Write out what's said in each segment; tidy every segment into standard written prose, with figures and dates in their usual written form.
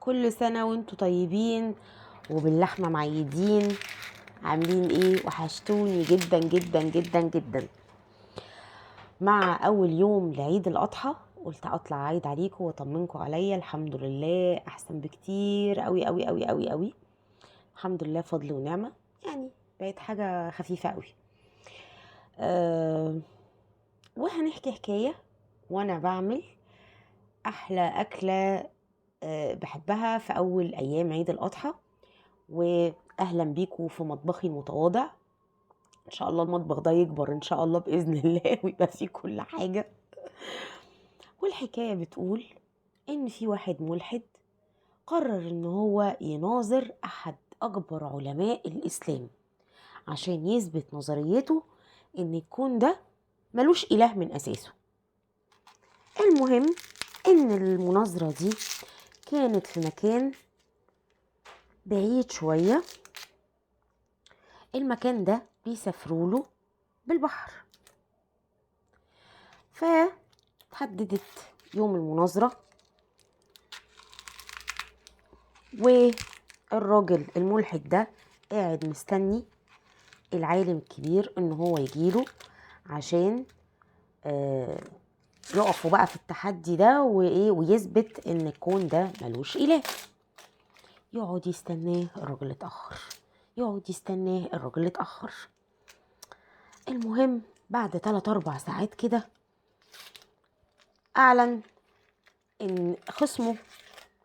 كل سنة وانتوا طيبين وباللحمة معيدين. عاملين ايه؟ وحشتوني جدا جدا جدا جدا. مع اول يوم لعيد الاضحى قلت اطلع عيد عليكم واطمنكم عليا. الحمد لله احسن بكتير قوي قوي قوي قوي قوي، الحمد لله، فضل ونعمة، يعني بقت حاجة خفيفة قوي. وهنحكي حكاية وانا بعمل احلى اكلة بحبها في اول ايام عيد الاضحى. واهلا بيكم في مطبخي المتواضع. ان شاء الله المطبخ ده يكبر ان شاء الله باذن الله ويبقى فيه كل حاجة. والحكاية بتقول ان في واحد ملحد قرر ان هو يناظر احد اكبر علماء الاسلام عشان يثبت نظريته ان الكون ده ملوش اله من اساسه. المهم ان المناظرة دي كانت في مكان بعيد شوية، المكان ده بيسافروا له بالبحر. فتحددت يوم المناظرة، والراجل الملحد ده قاعد مستني العالم الكبير ان هو يجيله عشان يقفوا بقى في التحدي ده وايه، ويثبت ان الكون ده ملوش اله. يقعد يستناه، الراجل اتأخر، يقعد يستناه، الراجل اتأخر. المهم بعد 3-4 ساعات كده اعلن ان خصمه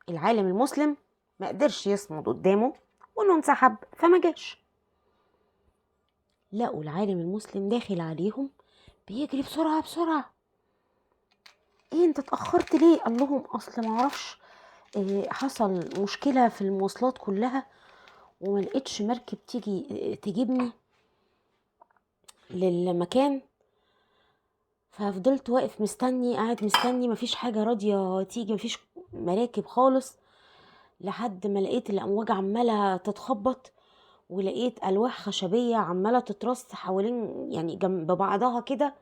العالم المسلم ما قدرش يصمد قدامه وانه انسحب فما جاش. لقوا العالم المسلم داخل عليهم بيجري بسرعة بسرعة. ايه انت اتأخرت ليه؟ قال لهم اصل ما اعرفش إيه، حصل مشكلة في المواصلات كلها وما لقيتش مركب تيجي تجيبني للمكان، ففضلت واقف مستني، قاعد مستني، مفيش حاجة راضية تيجي، مفيش مراكب خالص، لحد ما لقيت الأمواج عمالة تتخبط ولقيت ألواح خشبية عمالة تترص حوالين يعني جنب بعضها كده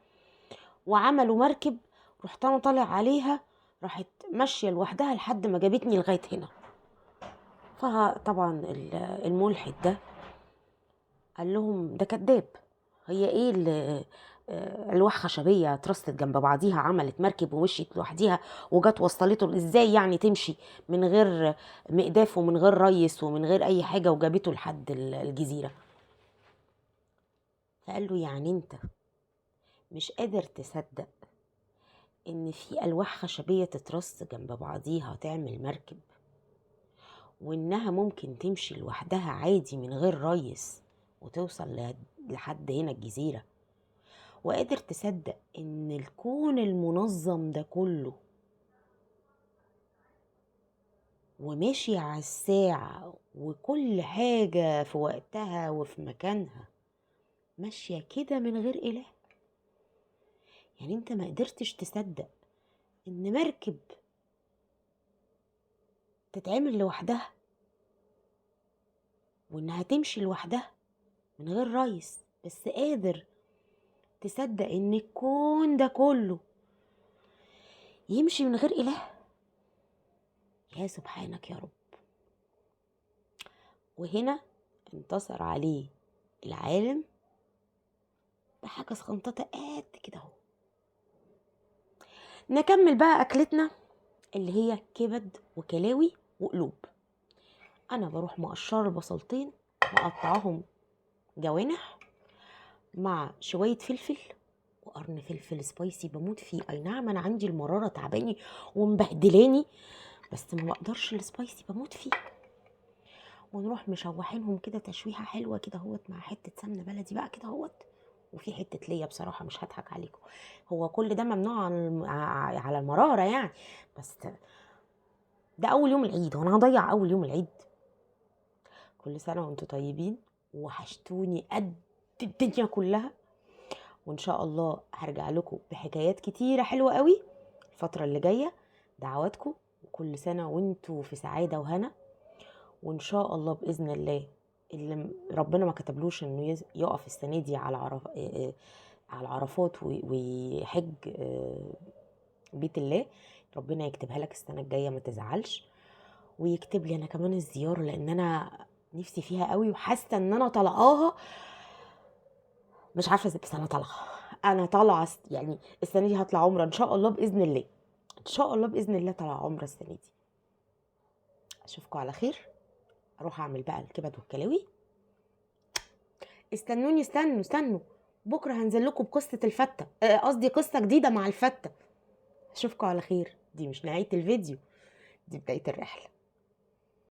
وعملوا مركب. رحت أنا طالع عليها، راحت ماشية لوحدها لحد ما جابتني لغاية هنا. فطبعا الملحد ده قال لهم ده كذاب، هي ايه اللي ألواح خشبية اترصت جنب بعضيها عملت مركب ومشيت لوحديها وجت وصلته؟ ازاي يعني تمشي من غير مقداف ومن غير ريس ومن غير اي حاجة وجابته لحد الجزيرة؟ فقال له يعني انت مش قادر تصدق ان في ألواح خشبية تترص جنب بعضيها تعمل مركب وانها ممكن تمشي لوحدها عادي من غير ريس وتوصل لحد هنا الجزيرة، وقادر تصدق ان الكون المنظم ده كله وماشي على الساعة وكل حاجة في وقتها وفي مكانها ماشية كده من غير إله؟ يعني انت ما قدرتش تصدق ان مركب تتعمل لوحدها وانها تمشي لوحدها من غير ريس، بس قادر تصدق ان الكون ده كله يمشي من غير إله؟ يا سبحانك يا رب. وهنا انتصر عليه العالم بحاجة صغنططة قد كده اهو. نكمل بقى أكلتنا اللي هي كبد وكلاوي وقلوب. أنا بروح مقشرة البصلتين مقطعهم جوانح مع شوية فلفل وقرن فلفل سبايسي بموت فيه. أي نعم أنا عندي المرارة تعباني ومبهدلاني، بس ما بقدرش السبايسي بموت فيه. ونروح مشوحينهم كده تشويحة حلوة كده اهوت مع حتة سمنة بلدي بقى كده اهوت، وفي حتة ليا بصراحة مش هضحك عليكم، هو كل ده ممنوع على المرارة يعني، بس ده أول يوم العيد وأنا هضيع أول يوم العيد. كل سنة وانتم طيبين، وحشتوني قد الدنيا كلها، وإن شاء الله هرجع لكم بحكايات كتيرة حلوة قوي الفترة اللي جاية. دعواتكم، وكل سنة وانتوا في سعادة وهنا، وإن شاء الله بإذن الله اللي ربنا ما كتبلوش إنه يقف السنة دي على عرفات ويحج بيت الله، ربنا يكتبها لك السنة الجاية، ما تزعلش. ويكتب لي انا كمان الزيارة، لان انا نفسي فيها قوي وحاسه ان انا طالعاها، مش عارفه ازاي، بس انا طالعه، انا طالعه يعني السنة دي هطلع عمره ان شاء الله باذن الله، ان شاء الله باذن الله طالعه عمره السنة دي. اشوفكم على خير. اروح اعمل بقى الكبد والكلاوي. استنوني، استنوا استنوا، بكره هنزل لكم بقصة الفته، قصدي قصة جديدة مع الفته. اشوفكم على خير. دي مش نهاية الفيديو، دي بداية الرحلة.